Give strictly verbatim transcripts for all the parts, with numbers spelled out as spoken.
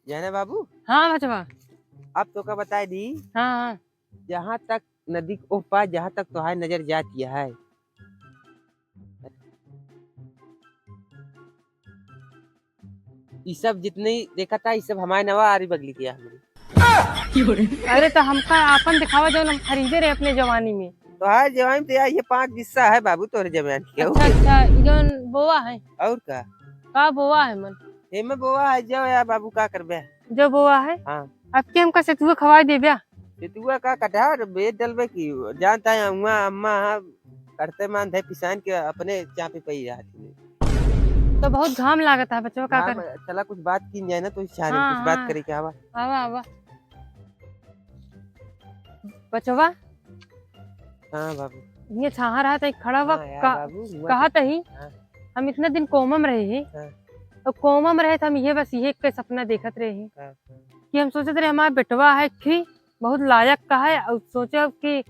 जाने बाबू? हाँ बचवा। अब तोका बताइ दी। हाँ, हाँ। जहाँ तक नदी के ओह पार, जहाँ तक तोहार नजर जाती है, ई सब जितने देखा था, ई सब हमारे नवा आरी बगली के है हमरे। अरे तो हमका आपन दिखावा, जौन हम खरीदे रहे अपने जवानी में। तोहार जवानी में तो यार ये पाँच बिस्सा है बाबू, तोहरे जवानी के। अच्छा, अच्छा, ई जौन बोवा है। और का? का बोवा है मन? एमे बोवा है, जाओ यार बाबू, का करबे? जो बोवा है? हाँ। अब के हमका सेतुआ खवाई देब्या? सेतुआ का कटहर बेच डलबे की, जानता है हुआ अम्मा हाँ करते मान धे पिसान के अपने चापे पई रहती है। तो बहुत घाम लागत है बचवा, का घाम, कर? चला कुछ बात की जाए ना, तो इस छारे हाँ, कुछ बात हाँ। करे के आवा। आवा, आवा। बचवा। हाँ बाबू। ये छाहा रहा था, खड़ा हुआ हाँ यार का-, बाबू, हुआ कहत ही, हाँ। हम इतना दिन कोमा में रहे ही, हाँ। और कोमा में रहे तो हम ये बस ये के सपना देखत रहे ही हाँ। कि हम सोचत रहे हमारा बेटवा है कि बहुत लायक का है, और सोचब कि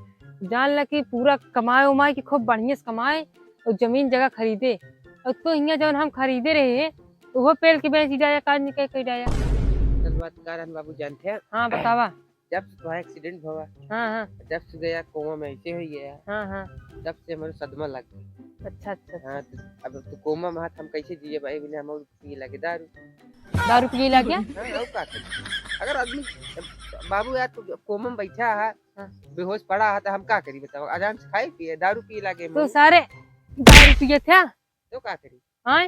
जान ल कि पूरा कमाए उमाए कि खूब बढ़िया से कमाए और जमीन जगह खरीदे, और तो हियाँ जौन हम खरीदे रहे हैं, उहो पेल के बेच डाया, काज निकल के डाया। असल बात का रहन बाबू जानते हैं? हाँ, बतावा। जब से तोहार accident भवा, हाँ, हाँ। जब से गया कोमा में ऐसे हो गया, हाँ, हाँ। तब से हमारे सदमा लग गया। अच्छा, अच्छा, अच्छा। हाँ, तो अब तू कोमा में हाथ हम कैसे जिए भाई, बिना हम और पिए लगे दारू। दारू पिए लगे? हाँ, और का करी? अगर आदमी, बाबू यार, तू कोमा में बैठा है, हाँ। बेहोश पड़ा है, तो हम का करी बताओ? आराम से खाए पिए, दारू पिए लगे तो हम। सारे दारू पिए थे? तो का करी? हाँ?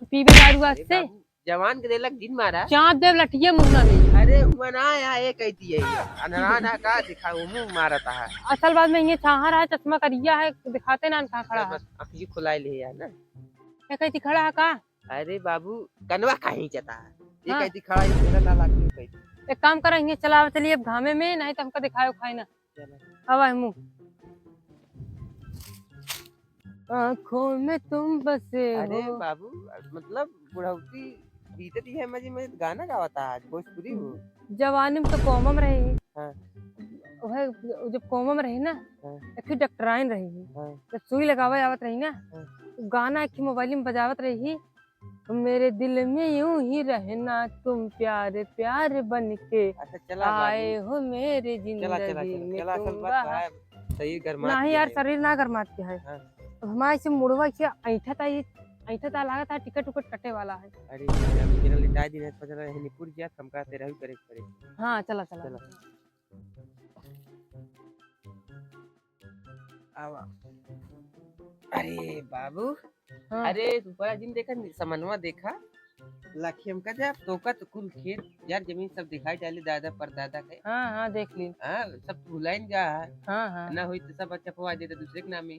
पीबे दारू आज अरे से? बाबू, जवान के देलक दिन मारा। चाँद देव लठिए मुँह ना दे। अरे हुआ ना, यहाँ एक कहती है ये। अनरा ना का दिखा, वो मुँह मारता है। असल बात में ये छाहा रहा है, चश्मा करिया है, दिखाते ना कहाँ खड़ा है। बस अखिए खुलाए ले यार ना। क्या कहती खड़ा है का? अरे बाबू, कनवा कहीं चता है। ये हाँ। कहती खड़ा, ये मेरा का लागी कहती। एक काम करा, ये चलाओ, चलिए अब घामे में, नहीं तो हमका दिखाओ खाए ना। चलो। अब आए मुँह। आँखों में तुम बसे अरे हो। बाबू, मतलब बुढ़ौती बीतती है मजे में, गाना गावता है आज भोजपुरी हो। जवानी में तो कोमा में रहे ही। हाँ। वह जब कोमा में रहे ना, हाँ। एक ठे डॉक्टराइन रहे ही। हाँ। जब सुई लगावे आवत रही ना, हाँ। तो गाना एक ठे मोबाइल में बजावत रहे ही, मेरे दिल में यूं ही रहना तुम प्यार प्यार बन के अच्छा, चला बाबू। आए हो मेरे चला, चला, जिंदगी चला, में चला, असल तुम बात बहार। है, शरीर गरमात नहीं के यार, है। शरीर ना गरमात के है। हाँ। अब हमारे से मुड़वा के ऐंठा ता, ये ऐंठा ता लागत है, टिकट उकट कटे वाला है। अरे यार, तेरा लिटाई दिन है, पता नहीं, निपुर गया, हमका तेरा ही करे के पड़े। हाँ, चला, चला। चला। आवा। अरे बाबू, हाँ। अरे ऊपरा जिन देखा, समनवा देखा, लाखी हमका जा, तोका तो कुल खेत, यार जमीन सब दिखाई डाले दादा परदादा के। हाँ, हाँ, देख ली। हाँ, सब भुलाइन गा है। हाँ, हाँ। ना होई तो सब चपवा दे तो दूसरे के नामे।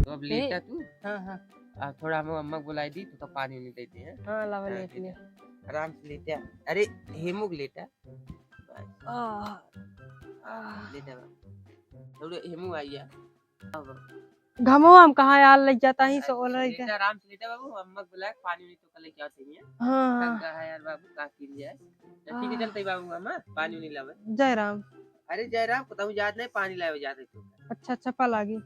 तो अब ए, लेटा तू। हाँ, हाँ। आ, थोड़ा हम अम्मा को बुलाई दी, तो पानी नहीं देते हैं। हाँ, लावा हाँ, लेट ले। लेटा। आराम से लेटा। अरे, हेमुक लेटा। बस। आह, आह। लेटा बा। थोड़े हेमू आइया। घमवा हम कहाँ यार लग जाता ही, आराम सो से लग लेटा, जा। आराम से लेटा बाबू, अम्मा को बुला के पानी उनी तो कल क्या चाहिए? हाँ, हाँ। थक गया है यार बाबू, का किया जाए? तो ठीक है, आह। चलते बाबू, हम पानी उनी लावे। जय राम। अरे जय राम, को तू याद नहीं, पानी लावे जाते तू। अच्छा, अच्छा, पा लागी।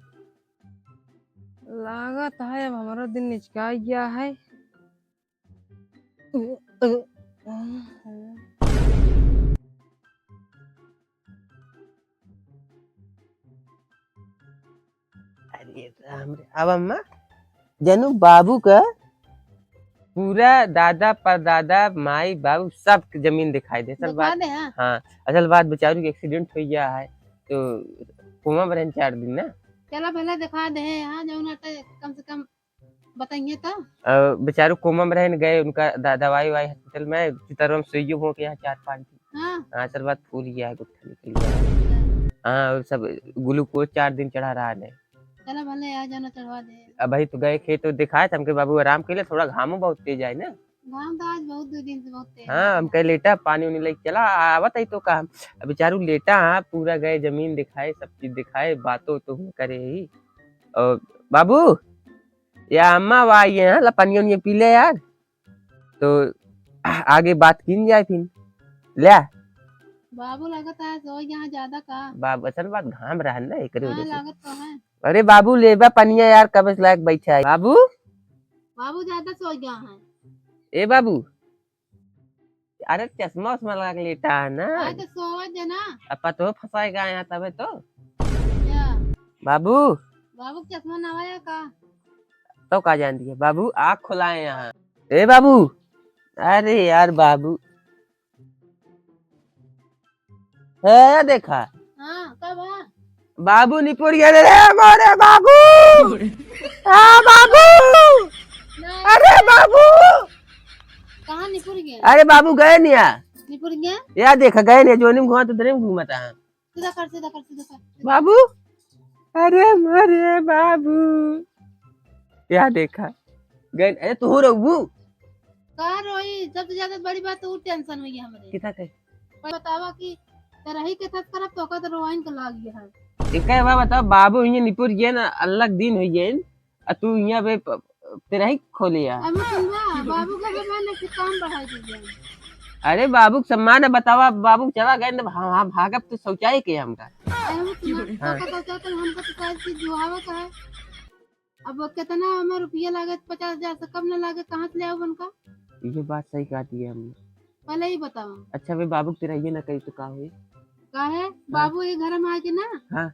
लागत है अब हमारा दिन निचका गया है। अरे राम रे। अब अम्मा, जनू बाबू का पूरा दादा परदादा, माई बाबू सब के जमीन दिखाई दे। असल दिखा बात, दे, हाँ। हाँ, असल बात बेचारू के accident हो गया है, तो कोमा में रहन चार दिन ना। चला भला दिखा दे, हाँ, जौन हटे कम से कम बताइए तो। अ, बेचारू कोमा में रहन गए, उनका द-, दवाई वाई hospital में, चितरवा में सुइयो हो के यहाँ चार पाँच दिन। हाँ। हाँ, असल बात फूल गया है, गुट्ठा निकल गया है। अच्छा। हाँ, और सब glucose चार दिन चढ़ा रहा है। चला भले आ जाना, चढ़वा दे। अब भाई तो गए खेत तो दिखाए, तो हमके बाबू आराम के लिए, थोड़ा घामो बहुत तेज आए ना। घाम तो आज बहुत, दो दिन से बहुत तेज हाँ, है। हम कहे लेटा, पानी उनी लेके चला, आवत है तो का हम। अब बेचारू लेटा, हाँ, पूरा गए जमीन दिखाए, सब चीज दिखाए, बातों तो हम करे ही। और बाबू, या अम्मा वा ये, हाँ, ला पनिया उनिया पी ले यार। तो आ-, आगे बात कीन जाए फिर। ले। बाबू लगत है सो यहाँ ज्यादा का। बाबू, असल बात घाम रहा है ना, एकरे हाँ, वजह से। लागत तो है। अरे बाबू, लेबा पनिया यार, कब से लायक बैठा है। बाबू? बाबू ज्यादा सो गया है। ए बाबू। अरे चश्मा उश्मा लगा के लेटा है ना। हाँ, तो सोवत जे ना। अब पतोह फंसाए गए यहाँ तबे तो। क्या? बाबू। बाबू के चश्मा नवा है का? तो का जान दिया बाबू, आँख खुलाए यहाँ। ए बाबू, अरे यार बाबू, है देखा। हाँ, का बा? बाबू निपुर गए रे, मोरे बाबू। हाँ बाबू। नहीं। अरे बाबू। कहाँ निपुर गए? अरे बाबू गए निया। निपुर गए? या देखा गए निया, जोनी में घुमा तो दरे में घूमता है। सीधा कर, सीधा कर, सीधा कर। बाबू, अरे मोरे बाबू। या देखा गए, अरे तू रहू। का रोई? सबसे ज्यादा बड़ी बात तो उ tension हुई है हमरे। कितना कहे? पर बतावा कि तरही के थस करब तो ओकर तो रोइन के लाग गया है। एक बात बताओ, बाबू हियाँ निपुर गए ना, अलग दिन हो गए, आ तू हियाँ पे प-, तेरा ही खोले यार। अब सुनबा, बाबू का बता ना कि काम बढ़ा दीजिए। अरे बाबू के सम्मान है, बतावा, बाबू चला गए ना, हम, हम भागब तो शौचाई के हमका। अरे वो सुना, हाँ। तो का शौचाई तो हमको तो सारी चीज जुआवे का है। अब कितना हमें रुपया लागे, पचास हजार से कम ना लागे, कहाँ से ले आओ उनका? ये बात सही कहा दी है हमने। पहले ही बताओ। अच्छा, वे बाबू के तेरा ये ना कही तो का हुई? का है? हाँ। बाबू ये घर में आके ना, हाँ।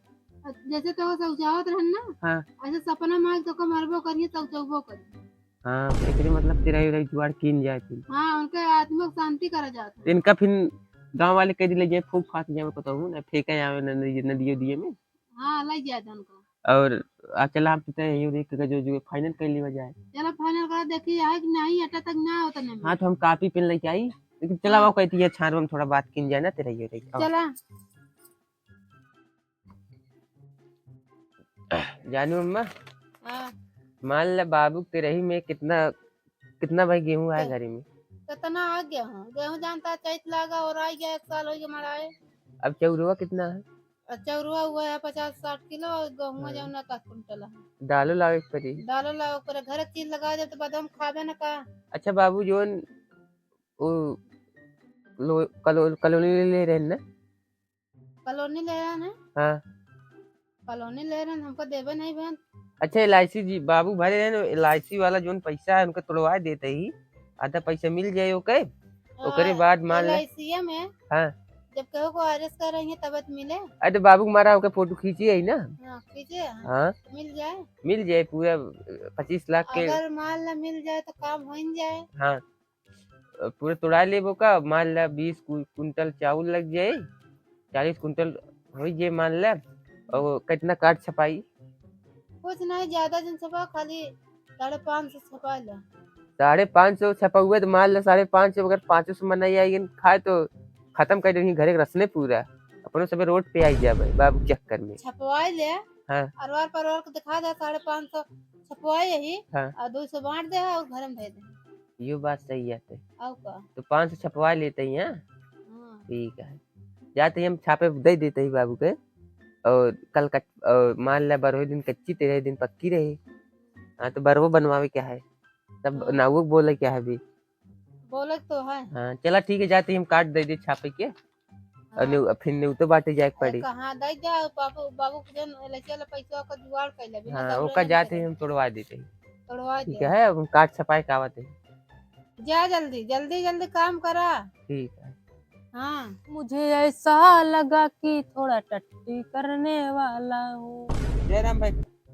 जैसे तो शौचावत रहन ना, हाँ। ऐसे सपना में आके तो को मरबो करिए, शौचौबो करिए। हाँ, तो एकरे मतलब तेरा ही जुगाड़ कीन जाए फिर। हाँ, उनके आत्मा को शांति करा जाता है। इनका फिर गाँव वाले कह दिले जे फूक फाक जावे को तो हूँ ना, फेंका जावे न-, नदी, नदियों दिए में। हाँ, लग जाए था उनका। और आ चला, हम तो तय यही देख के जो, जो final कर लिया जाए। चला final करा, देखी है कि नहीं, अटा तक ना होता नहीं। हाँ, तो हम copy pen लेके आई, लेकिन चला हाँ। वो कहती है छान में थोड़ा बात कीन जाए ना, तेरा ये रही। चला। जानू अम्मा, हाँ। मान ले बाबू के तेरही में कितना, कितना भाई गेहूं आए के-, घरे में? कितना आ गेहूं? गेहूं जानता चैत लागा और आ गया, एक साल हो गया मड़ाए। अब चौरुआ कितना है? और चौरुआ हुआ है पचास साठ किलो और गेहूं हाँ। जौन का कुंटल है। दालो लावे के पड़ी। दालो लावे के पड़े, घर के चीज लगा दे तो बाद में खाबे ना का। अच्छा बाबू, जोन वो लो-, कलो-, कॉलोनी ले, ले रहे हैं ना? कॉलोनी ले रहे हैं? हाँ। कॉलोनी ले रहे हैं, हमको देबे नहीं बहन। अच्छा, एल आई सी जी, बाबू भरे रहे ना, एल आई सी वाला जोन पैसा है, उनका तोड़वा देते ही, आधा पैसा मिल जाए ओके, ओकरे हाँ, बाद मान ले। एल आई सी में हाँ। जब केहू को आर एस कर रही है, तब तो मिले। अरे, तो बाबू के मारा ओके फोटो खींची है ना? हाँ, खींचे हैं। हाँ। मिल जाए। मिल जाए पूरा पच्चीस लाख के। अगर मान ला मिल जाए, तो काम हो ही जाए। हाँ। अ, पूरा तोड़ा लेबो का, मान ला बीस कु-, कुंटल चाउर लग जाए, चालीस कुंटल होइ जाए मान ला, और कितना कार्ड छपाई? कुछ नहीं, ज्यादा जन छपा, खाली साढ़े पाँच सौ छपा ला। साढ़े पाँच सौ छपा हुए तो मान ला साढ़े पाँच सौ, अगर पाँचों से मनाई आई खाए तो खत्म कर देंगे घरे के रसने पूरा, अपनों सब रोड पे आई जाबे बाबू चक्कर में। छपवाई ले, हाँ। अरवार परवार को दिखा दे, साढ़े पाँच सौ छपवाई यही, हाँ। और दो सौ बांट दे और घर में दे दे। यो बात सही है ते। और का? तो पाँच सौ छपवा लेते ही, हाँ? हाँ। ठीक है, जाते ही हम छापे दे देते ही बाबू के, और कल कच-, और मान ला बरहो दिन कच्ची, तेरह दिन पक्की रही। हाँ, तो बरहो बनवावे क्या है, तब हाँ। नाउक बोले क्या है भी? बोले तो है। हाँ, चला ठीक है, जाते ही हम कार्ड दे दे छापे के। और हाँ। न्यू-, फिर न्यूतो बाटे जाए के अरे पड़ी। कहाँ दे दे, बाबू, बाबू के जन ले चल पैसा का जुगाड़ कर ले, बिना हाँ, दौड़े ओका नहीं जाते करे। ही हम तोड़वा देते ही। तोड़वा ठीक दे। है, अब हम कार्ड छपाए के आवत है। जा जल्दी, जल्दी, जल्दी काम करा। ठीक है। हाँ। मुझे ऐसा लगा कि थोड़ा टट्टी करने वाला हूँ। जय राम भाई।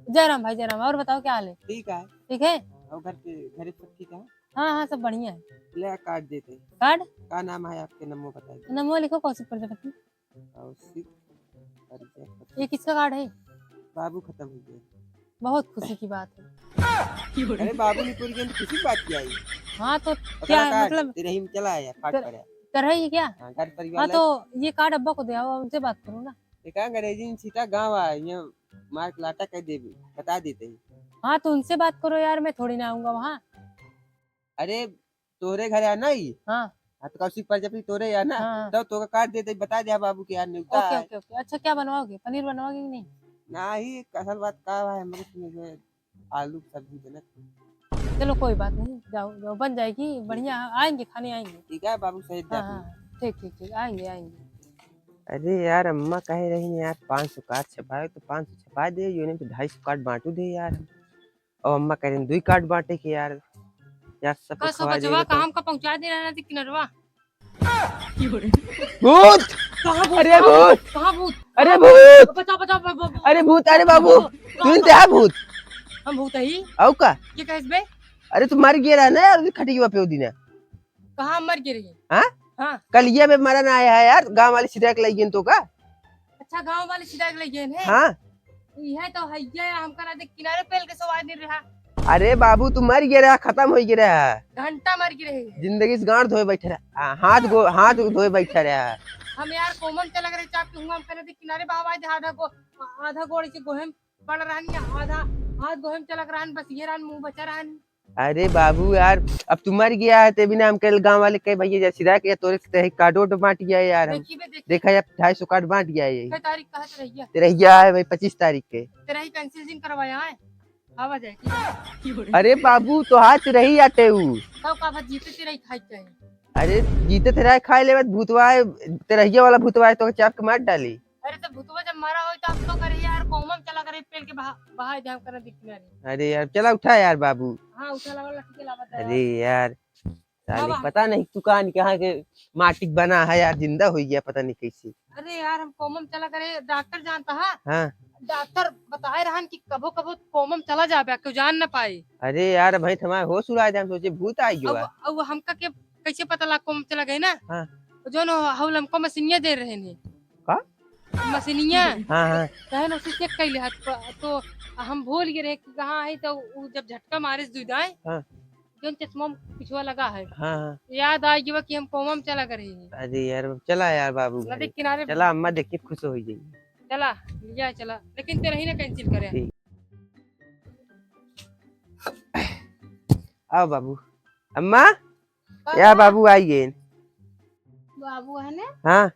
जय राम भाई, जय राम। और बताओ क्या हाल है? ठीक है। ठीक है? और घर पे, घर पे सब ठीक है? हाँ, हाँ, सब बढ़िया है। ले, कार्ड देते हैं। कार्ड? का नाम है आपके, नमो बताइए। नमो लिखो, कौशिक प्रजापति। कौशिक प्रजापति। ये किसका कार्ड है? बाबू खत्म हो गया। बहुत खुशी की बात है। अरे, बाबू नहीं पूरी गई तो खुशी की बात क्या है? हाँ, तो पकड़ा क्या कार्ड, मतलब तेरे ही में चला आया, फाट कर-, पड़ा। कर है ये क्या? हाँ, घर परिवार हाँ, लाइफ। तो ये कार्ड अब्बा को दे आओ, उनसे बात करो ना। एक अंग्रेजी में छीटा गाँव आए, ये मार के लाटा कर देबे, बता देते हैं। हाँ, तो उनसे बात करो यार, मैं थोड़ी ना आऊंगा वहाँ। अरे, तोरे घर आना ही? हाँ। हाँ, तो कौशिक प्रजापति तोरे यहाँ ना? हाँ। तब तोका कार्ड देते, बता दे बाबू के यहाँ न्योता ओके, है। ओके, ओके। अच्छा, क्या बनवाओगे? पनीर बनवाओगे कि नहीं? नहीं, असल बात का है, हम लोग इसमें जो है, आलू की सब्जी बनत। चलो, कोई बात नहीं, जाओ, जाओ, बन जाएगी, बढ़िया, आएंगे, खाने आएंगे। ठीक है, बाबू सही हाँ, हाँ, ठीक, ठीक, ठीक, आएंगे, आएंगे। अरे यार, अम्मा कहे रही यार, पाँच सौ कार्ड छपाए, तो पाँच सौ छपा दे, यूनियन पे ढाई सौ कार्ड बांटू दे यार। और अम्मा कह रही, "दुई कार्ड बांटे के यार, यार, सबको का सो खवा बचवा देगा तो।" का हमका पहुंचा दे रहा थी किनरवा? भूत! कहाँ भूत? अरे भूत! कहाँ भूत? अरे भूत! बचाओ, बचाओ, ब-, ब-, ब-, अरे भूत, अरे बाबू, कहाँ तू भूत? ते हा भूत। हम भूत हई। अउ का? ये कहिस बे? अरे तू मर गया रहा ना यार, खटिया पे वो दिन। कहाँ मर गए रहे? हाँ? हाँ। कलिया में मरन आया है यार, गाँव वाले छिदा के लइ गए तो का? अच्छा, गाँव वाले छिदा के लइ गए हैं? हाँ। यह तो हैया है, हमका ना देख किनारे पेल के सवार दिन रहा। अरे बाबू, तू मर गया रहा, खतम होइ गया रहा। घंटा मर गए रहे। जिंदगी से गांड धोए बैठे रहा। आ, हाथ गो-, हाथ धोए बैठे रहा। हम यार कोमम चलक रहे चाप के हुआ, हम कहने थे किनारे बहावा दे, आधा गो-, आधा गोड़ से गोहे में पड़ रहन या आधा हाथ गोहे में चलक रहन, बस ये रहन, मुंह बचा रहन। अरे बाबू यार, अब तू मर गया है, ते बिना हम कल गाँव वाले कहे भैया जैसी रह के तोरे से तहे कार्ड ओड बांट गया है यार हम। देखी बे, देखी। देखा यार, ढाई सौ कार्ड बांट गया है। कै तारीख कहत रहिया? ते रहिया है भाई पच्चीस तारीख के। तेरा ही कैंसिल जिन करवाया है, आवा जाए, ठीक है? अरे बाबू, तो हाथ रही आते ऊ। तब का बात जीते तेरा ही खाई चाहे। अरे जीते तेरा ही खाए लेवत भूतवा है, ते रहिया वाला भूतवा है, तो चाप के मार डाली। अरे तो भूतवा जब मरा होई तो अब तो करे यार, कोमम चला करे पेल के बहा-, बहाए जाम करे दिखना रे। अरे यार, चला उठा यार बाबू। हाँ, उठा लावा, लट्ठी के लावा दे। अरे यार, साले बाबा। पता नहीं तू कहाँ, कहाँ के माटी बना है यार, जिंदा हो गया पता नहीं कैसे। अरे यार, हम कोमम चला करे, डॉक्टर जानता है? हाँ। डॉक्टर बताए रहन कि कभो कभो कोमम चला जाबे, केहू जान न पाए। अरे यार, भाई हमारे होश उड़ा दे, हम सोचे भूत आ गयो अब, है। अब हमका के कैसे पता ला कोमम चला गए ना? हाँ। जो न हौल हमको मशीनिया दे रहे ने। का? मशीनिया। हाँ, हाँ। कहे न उसे चेक कर ले हाथ पर, तो हम भूल गए रहे कि कहाँ है, तो उ जब झटका मारे से दुई दाएं, हाँ। जोन चश्मा में पिछुआ लगा है। हाँ, हाँ। याद आ गया कि हम कोमा में चला गए रहे हैं। अरे यार, चला यार बाबू नदी घरे। किनारे। चला, अम्मा देख के खुश हो जाएगी। चला, लिया चला, लेकिन तेरा ही ना कैंसिल करे। ठीक। आओ बाबू। अम्मा, का या है? बाबू आई गए। बाबू है ना? हाँ।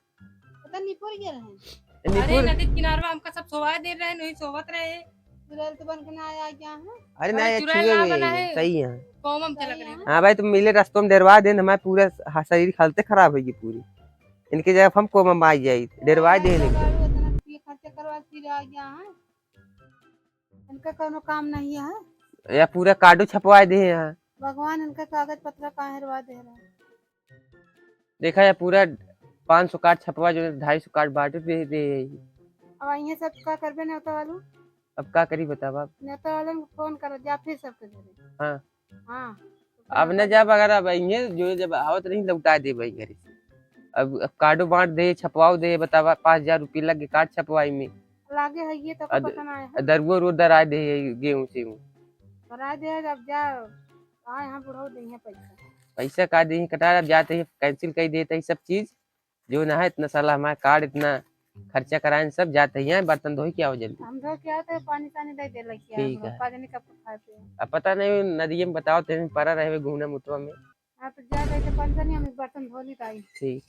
पता निपुर गए रहे। अरे निपुर? नदी किनारवा हमका सब सोवा दे रहे, नहीं सोवत रहे। चुड़ैल तो बन के ना आया क्या है? अरे अरे ना, ये चुड़ैल छुए ना हुए बना हैं, है। सही है। कोमम चलक रहे। हाँ भाई, तुम मिले रस्तों में डरवा देन, हमारे पूरा ह-, शरीर हालते खराब होगी पूरी। इनके जगह हम कोमम आ जाई, डरवा दे लेंगे। इतना ये खर्चा करवा के फिर आ गया है। इनका कोनो काम नहीं है। या पूरा कार्डो छपवा दे यहाँ। भगवान इनका कागज पत्र काहे हरवा दे रहे हैं? देखा या पूरा पाँच सौ कार्ड छपवा जो ढाई सौ कार्ड बांट दे दे। अब इहे सब का करबे नेवता वालू? अब का करी बतावा? नेवता वाले में फोन कर जा फिर सबके घरे। हाँ। हाँ। अब न जाब, अगर अब इहे जो जब आवत रही लौटा दे भाई घरे से। अब, अब कार्डो बांट दे, छपवाओ दे, बतावा पाँच हजार रुपये लग गए कार्ड छपवाई में। लागे है ये तो अब पता ना है। दरुओ रो दरा दे गेहूं से हूँ। करा दे, अब जा, आ यहाँ बुढ़ऊ दे हैं पैसा। पैसा का दे कटा, अब जाते ही कैंसिल कर देते ही सब चीज। जो ना है इतना साला हमारा कार्ड इतना खर्चा कराए सब जाते ही हैं, बर्तन धोई के आओ जल्दी। हम धो के आते हैं, पानी तानी दे दे लइके ठीक है। का जाने कब खाते हैं। अब पता नहीं नदिये में बताओ तेरे परा रहे घूमने मुतवा में। हाँ तो जा रहे थे पानी तानी, हम बर्तन धो ली ताई। ठीक।